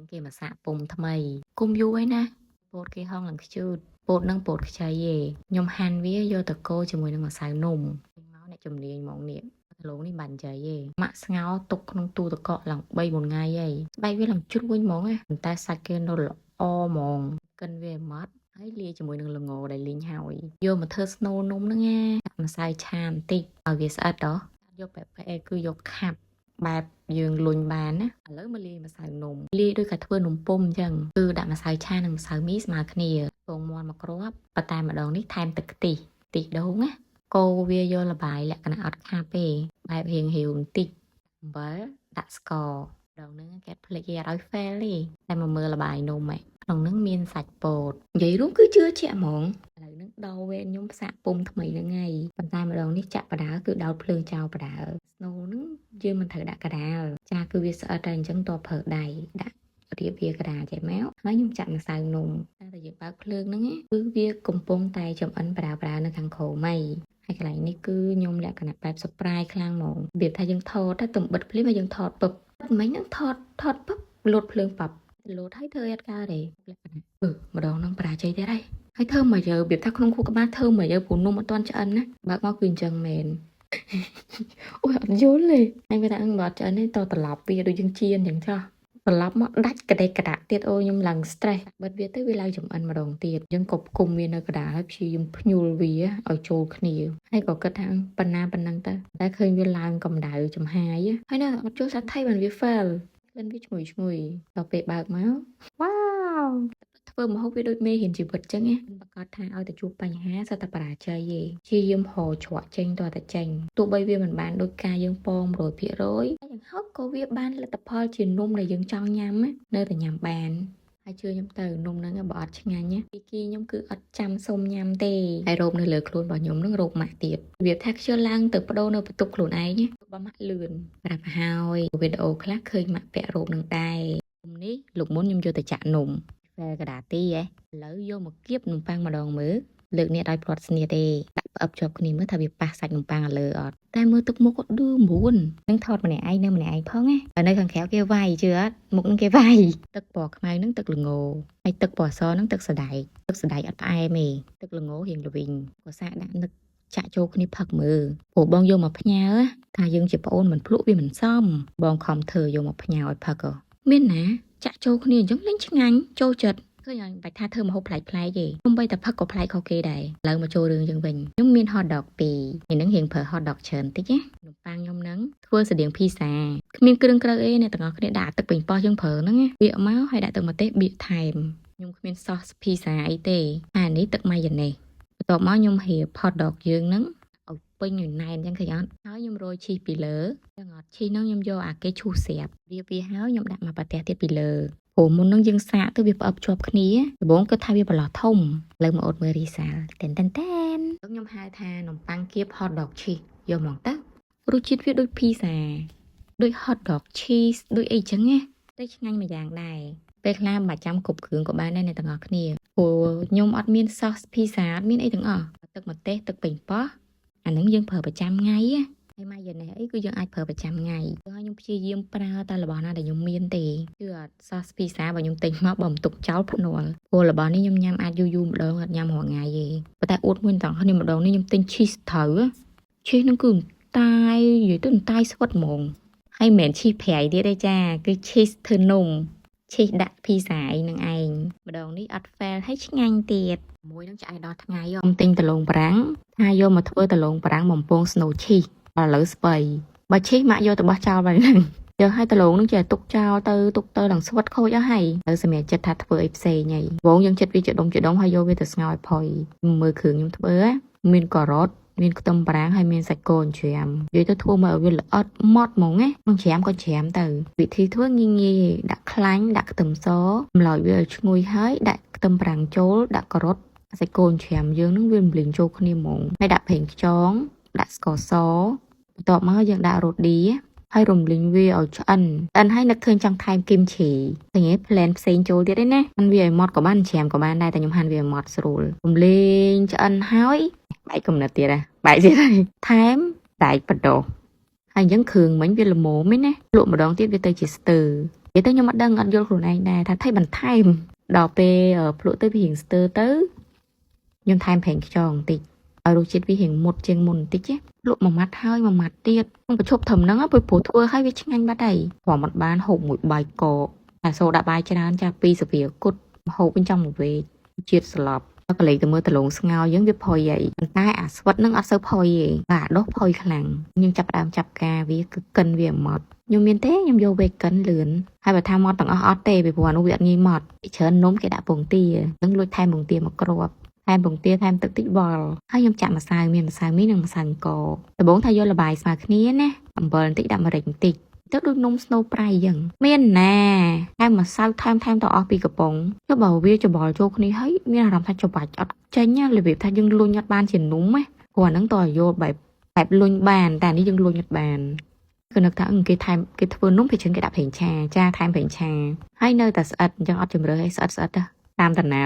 ហ្នឹងគេមកសាកពុំថ្មីគុំយូរហើយណាពោតគេហងឡើងខ្ជូតពោតនឹងពោតខ្ចីឯងខ្ញុំហាន់វាយកទៅកូរជាមួយនឹងម្សៅនំចេញមកអ្នកជំនាញហ្មងនេះដលងនេះបាននិយាយទេម៉ាក់ស្ងោរទុកក្នុងទូទឹកកកឡើង3 4ថ្ងៃហើយស្បែកវាឡើងជ្រួញហ្មងណាប៉ុន្តែសាច់គេនៅល្អហ្មងកិនវាឲ្យម៉ត់ហើយលាយជាមួយនឹងល្ងដែលលីងហើយយកមកធ្វើស្នូលនំហ្នឹងណាដាក់ម្សៅឆាបន្តិចឲ្យវាស្អិតហ៎យកបែបបែបគឺយកខាប់បែបយើងលុញបានណាឥឡូវមកលាយម្សៅនំលាយដូចតែធ្វើនំពុំអញ្ចឹងគឺដាក់ម្សៅឆានិងម្សៅមីស្មើគ្នាពងមាន់មួយគ្រាប់ប៉ុន្តែម្ដងនេះថែមទឹកខ្ទិះខ្ទិះដូងណាកូរវាយកលបាយលក្ខណៈអត់ខាប់ទេបែបរៀងរាវបន្តិចអំបិលដាក់ស្ករដងហ្នឹងគេភ្លេចគេអត់ឲ្យ fail ទេតែមកមើលលបាយនំឯងក្នុងហ្នឹងមានសាច់ពោតនិយាយរួមគឺជឿជាក់ហ្មងឥឡូវហ្នឹងដល់វេនខ្ញុំផ្សាកពុំថ្មីហ្នឹងហើយប៉ុន្តែម្ដងនេះចាក់បដាគឺដោតភ្លើងចោលបដាស្នូលហ្នឹងយើងមិនត្រូវដាក់កដាលចាគឺវាស្អិតតែអញ្ចឹងតប្រើដៃដាក់រៀបវាកដាលចេះមកហើយខ្ញុំចាក់ម្សៅនំតែតែយើងបើកភ្លើងហ្នឹងគឺវាកំពុងតែចំអិនបដាបដានៅខាងក្រោមហើយហើយកន្លែងនេះគឺខ្ញុំលក្ខណៈបែប surprise ខ្លាំងហ្មងរបៀបថាយើងថតតែទំបិទភ្លាមហើយយើងថតពឹបមិញហ្នឹងថតថតពឹបលោតភ្លើងប៉ាប់លោតហើយធ្វើអត់កើតទេលក្ខណៈអឺម្ដងហ្នឹងបរាជ័យទៀតហើយហើយធ្វើមកយើរបៀបថាក្នុងខួរក្បាលធ្វើមកយើព្រោះនំអត់ទាន់ឆ្អិនណាបើកមកគឺអញ្ចឹងមែន អូយអត់យល់ទេហើយវាថាអឺបើអត់ឆ្អិនទេតត្រឡប់វាដូចយើងចៀនអញ្ចឹងចោះត្រឡប់មកដាច់កដេកកដាក់ទៀតអូខ្ញុំឡើង stress បិទវាទៅវាឡើងចំអិនម្ដងទៀតយើងក៏ផ្គុំវានៅកណ្ដាលហើយព្យាយាមភ្ញុលវាឲ្យចូលគ្នាហើយក៏គិតថាប៉ុណ្ណាប៉ុណ្ណឹងទៅតែឃើញវាឡើងកម្ដៅចំហាយហើយនៅអត់ចូលសាថៃបានវា fail ក្លិនវាឈ្ងុយឈ្ងុយដល់ពេលបើកមកវ៉ាវធ្វើម្ហូបវាដូចមេរៀនជីវិតចឹងណាប្រកាសថាឲ្យតែជួបបញ្ហាសិតតែបរាជ័យទេព្យាយាមរកច្រកចេញតតែចេញទោះបីវាមិនបានដូចការយើងប៉ង100%យ៉ាងហោចក៏វាបានលទ្ធផលជានំដែលយើងចង់ញ៉ាំនៅតែញ៉ាំបានហើយជឿខ្ញុំទៅនំហ្នឹងបើអត់ឆ្ងាញ់ណាពីគីខ្ញុំគឺអត់ចាំសុំញ៉ាំទេហើយរ៉ូបនៅលើខ្លួនរបស់ខ្ញុំនឹងរ៉ូបម៉ាក់ទៀតរបៀបថាខ្ជិលឡើងទៅបដូរនៅបន្ទប់ខ្លួនឯងបើម៉ាក់លឿនប្រាប់ហើយវីដេអូខ្លះឃើញម៉ាក់ពាក់រ៉ូបនឹងដែរនំនេះលោកមុនខ្ញុំយកទៅចាក់នំហ្វែកដាទីហ៎ឥឡូវយកមកគៀបនំប៉័ងម្ដងមើលលើកនេះដោយផ្លាត់ស្នៀទេដាក់ផ្អឹបជាប់គ្នាមើលថាវាប៉ះសាច់នំប៉័ងឲ្យលើអត់តែមើលទឹកមុខគាត់ឌឺមួននឹងថតម្នាក់ឯងនៅម្នាក់ឯងផងណាហើយនៅខាងក្រៅគេវាយជឿអត់មុខនឹងគេវាយទឹកពណ៌ខ្មៅនឹងទឹកល្ងហើយទឹកពណ៌សនឹងទឹកសណ្ដែកទឹកសណ្ដែកអត់ផ្អែមទេទឹកល្ងរៀងល្វីងក៏សាកដាក់នឹកចាក់ចូលគ្នាផឹកមើលព្រោះបងយកមកផ្ញើថាយើងជាប្អូនមិនភ្លក់វាមិនសមបងខំធ្វើយកមកផ្ញើឲ្យផឹកមានណាចាក់ចូលគ្នាអញ្ចឹងលេងឆ្ងាញ់ចូលចិត្តឃើញហើយបាច់ថាធ្វើម្ហូបប្លែកប្លែកទេខ្ញុំបីតែផឹកក៏ប្លែកខុសគេដែរឥឡូវមកចូលរឿងយើងវិញខ្ញុំមាន hot dog 2ថ្ងៃហ្នឹងរៀងប្រើ hot dog ច្រើនតិចណានំប៉័ងខ្ញុំហ្នឹងធ្វើស្តៀងភីសាគ្មានគ្រឿងក្រៅអីអ្នកទាំងអស់គ្នាដាក់ទឹកប៉េងប៉ោះយើងប្រើហ្នឹងណាបៀកមកហើយដាក់ទឹកម្ទេសបៀកថែមខ្ញុំគ្មានសោសភីសាអីទេអានេះទឹកម៉ាយ៉ូណេសបន្ទាប់មកខ្ញុំរៀប hot dog យើងហ្នឹងឲ្យពេញឲ្យណែនអញ្ចឹងឃើញអត់ហើយខ្ញុំរោយឈីសពីលើចឹងអត់ឈីសហ្នឹងខ្ញុំយកអាគេឈូសស្រាប់រៀបវាហើយខ្ញុំដាក់មកប្រទេសទៀតពីលើព្រោះមុននឹងយើងសាកទៅវាផ្អឹបជាប់គ្នាដំបូងគិតថាវាប្រឡោះធំឥឡូវមកអត់មើលរីសាលតែនតែនតែនខ្ញុំហៅថានំប៉័ងគៀប hot dog cheese យកហ្មងទៅរសជាតិវាដូចភីសាដូច hot dog cheese ដូចអីចឹងណាតែឆ្ងាញ់មួយយ៉ាងដែរពេលខ្លះមិនបាច់ចាំគ្រប់គ្រឿងក៏បានដែរអ្នកទាំងអស់គ្នាព្រោះខ្ញុំអត់មាន sauce ភីសាអត់មានអីទាំងអស់ទឹកម្ទេសទឹកប៉េងប៉ោះអាហ្នឹងយើងប្រើប្រចាំថ្ងៃណាហើយម៉ាយ៉ូណេសអីគឺយើងអាចប្រើប្រចាំថ្ងៃហើយខ្ញុំព្យាយាមប្រើតែរបស់ណាដែលខ្ញុំមានទេគឺអត់ sauce ភីសាបើខ្ញុំទិញមកបើមិនទុកចោលភ្នាល់ព្រោះរបស់នេះខ្ញុំញ៉ាំអាចយូរយូរម្ដងអត់ញ៉ាំរាល់ថ្ងៃទេប៉ុន្តែអួតមួយទាំងគ្នាម្ដងនេះខ្ញុំទិញ cheese ត្រូវ cheese ហ្នឹងគឺតាយនិយាយទៅតាយស្វិតហ្មងហើយមិនមែន cheese ប្រៃទៀតទេចាគឺ cheese ធ្វើនំ cheese ដាក់ភីសាអីនឹងឯងម្ដងនេះអត់ fail ហើយឆ្ងាញ់ទៀតមួយនឹងឆ្អែតដល់ថ្ងៃខ្ញុំទិញដលងប្រាំងថាយកមកធ្វើដលងប្រាំងបំពង snow cheese ឥឡូវស្បៃបើ cheese ម៉ាក់យកទៅបោះចោលបាត់ហ្នឹងយកឲ្យដលងនឹងចេះទុកចោលទៅទុកទៅឡើងស្វិតខូចអស់ហើយទៅសម្រាប់ចិត្តថាធ្វើអីផ្សេងហើយវងយើងចិត្តវាជាដុំជាដុំហើយយកវាទៅស្ងោរឲ្យផុយមើលគ្រឿងខ្ញុំធ្វើមានការ៉ុតមានខ្ទឹមប្រាំងហើយមានសាច់គោច្រាមនិយាយទៅធ្វើមកឲ្យវាល្អិតម៉ត់ហ្មងណាក្នុងច្រាមក៏ច្រាមទៅវិធីធ្វើងាយងាយដាក់ខ្លាញ់ដាក់ខ្ទឹមសម្លោចវាឲ្យឈ្ងុយហើយដាក់ខ្ទឹមប្រាំងចូលដាក់ការ៉ុតសាច់គោច្រាមយើងនឹងវារំលីងចូលគ្នាហ្មងហើយដាក់ប្រេងខ្យងដាក់ស្ករសបន្ទាប់មកយើងដាក់រ៉ូឌីហើយរំលីងវាឲ្យឆ្អិនឆ្អិនហើយនឹកឃើញចង់ថែមគីមឈីឃើញទេ plan ផ្សេងចូលទៀតឯណាហាន់វាឲ្យម៉ត់ក៏បានច្រាមក៏បានដែរតែខ្ញុំហាន់វាឲ្យម៉ត់ស្រួលរំលេងឆ្អិនហើយបែកកំណត់ទៀតហ៎បែកទៀតហើយថែមដែកបដោះហើយអញ្ចឹងគ្រឿងមិញវាល្មមឯណាលក់ម្ដងទៀតវាទៅជាស្ទើ និយាយទៅខ្ញុំអត់ដឹងអត់យល់ខ្លួនឯងដែរថាថៃបន្ថែមដល់ពេលភ្លក់ទៅវារៀងស្ទើរទៅខ្ញុំថែមប្រេងខ្យងបន្តិចឲ្យរសជាតិវារៀងមុតជាងមុនបន្តិចណាលក់មួយម៉ាត់ហើយមួយម៉ាត់ទៀតខ្ញុំប្រឈប់ត្រឹមហ្នឹងព្រោះធ្វើឲ្យវាឆ្ងាញ់បាត់ហើយព្រោះមិនបានហូបមួយបាយកកតែសូដាក់បាយច្រើនចាពីរស្វាគត់ហូបវិញចង់មកវេកជាតិស្លាប់ដល់កលេចទៅមើលដលងស្ងោយើងវាផុយហីប៉ុន្តែអាស្វិតនឹងអត់សូវផុយទេបាទដុសផុយខ្លាំងខ្ញុំចាប់ដើមចាប់ការវាគឺកិនវាម៉ត់ខ្ញុំមានទេខ្ញុំយកវេកិនលឿនហើយបើថាម៉ត់ទាំងអស់អត់ទេពីព្រោះអានោះវាអត់ងាយម៉ត់ច្រើននំគេដាក់ពងទានឹងលួចថែមពងទាមកគ្រាប់ថែមពងទាថែមទឹកតិចវល់ហើយខ្ញុំចាក់ម្សៅមានម្សៅមីនិងម្សៅអង្ករដំបូងថាយកលបាយស្មើគ្នាណាអំបិលបន្តិចដាក់ម្រេចបន្តិចទៅដូចនំស្នូប្រៃអញ្ចឹងមានណាថែមម្សៅថែមថែមទៅអស់ពីកំប៉ុងចុះបើវាច្បល់ចូលគ្នាហើយមានអារម្មណ៍ថាច្បាច់អត់ចេញណារបៀបថាយើងលុញអត់បានជានំណាព្រោះអាហ្នឹងតើយល់បែបបែបលុញបានតែនេះយើងលុញអត់បានគឺនឹកថាគេថែមគេធ្វើនំពីច្រើនគេដាក់ប្រេងឆាចាថែមប្រេងឆាហើយនៅតែស្អិតអញ្ចឹងអត់ជំរឿឲ្យស្អិតស្អិតតាមតំណៅ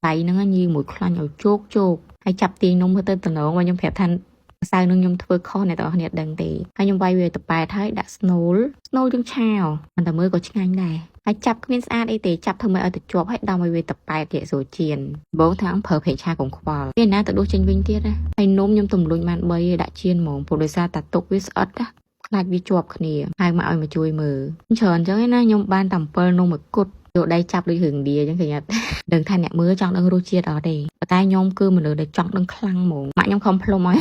ដៃហ្នឹងញីមួយខ្លាញ់ឲ្យជោកជោកហើយចាប់ទាញនំទៅតំណងមកខ្ញុំប្រាប់ថាម្សៅនឹងខ្ញុំធ្វើខុសអ្នកទាំងអស់គ្នាដឹងទេហើយខ្ញុំវាយវាទៅប៉ែតហើយដាក់ស្នូលស្នូលយើងឆាវមិនតែមើលក៏ឆ្ងាញ់ដែរហើយចាប់គ្មានស្អាតអីទេចាប់ធ្វើម៉េចឲ្យទៅជាប់ហើយដំឲ្យវាទៅប៉ែតជាស្រួលជៀនបងថាប្រើប្រេងឆាកុំខ្វល់ពេលណាទៅដួសចេញវិញទៀតណាហើយនំខ្ញុំទម្លុញបាន3ឯដាក់ជៀនហ្មងព្រោះដោយសារតាទុកវាស្អិតណាខ្លាចវាជាប់គ្នាហៅមកឲ្យមកជួយមើលច្រើនអញ្ចឹងណាខ្ញុំបានតែ7នំមួយគត់យកដៃចាប់ដូចរឿងឌីអញ្ចឹងឃើញអត់ដឹងថាអ្នកមើលចង់ដឹងរសជាតិអត់ទេប៉ុន្តែខ្ញុំគឺមនុស្សដែលចង់ដឹងខ្លាំងហ្មងម៉ាក់ខ្ញុំខំផ្លុំឲ្យ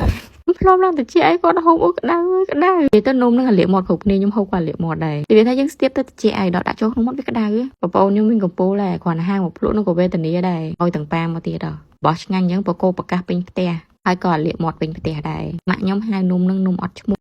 ផ្លុំឡើងទៅជាអីគាត់ហូបអូក្តៅក្តៅនិយាយទៅនំនឹងអាលាកមាត់គ្រប់គ្នាខ្ញុំហូបក៏អាលាកមាត់ដែរនិយាយថាយើងស្ទាបទៅជាអីដល់ដាក់ចូលក្នុងមាត់វាក្តៅបងប្អូនខ្ញុំមានកំពូលដែរគ្រាន់តែហាងមកភ្លក់នឹងក៏វេទនាដែរឲ្យទាំងប៉ាមកទៀតដល់បោះឆ្ងាញ់អញ្ចឹងបកគោប្រកាសពេញផ្ទះហើយក៏អាលាកមាត់ពេញផ្ទះដែរម៉ាក់ខ្ញុំហៅនំនឹងនំអត់ឈ្មោះ។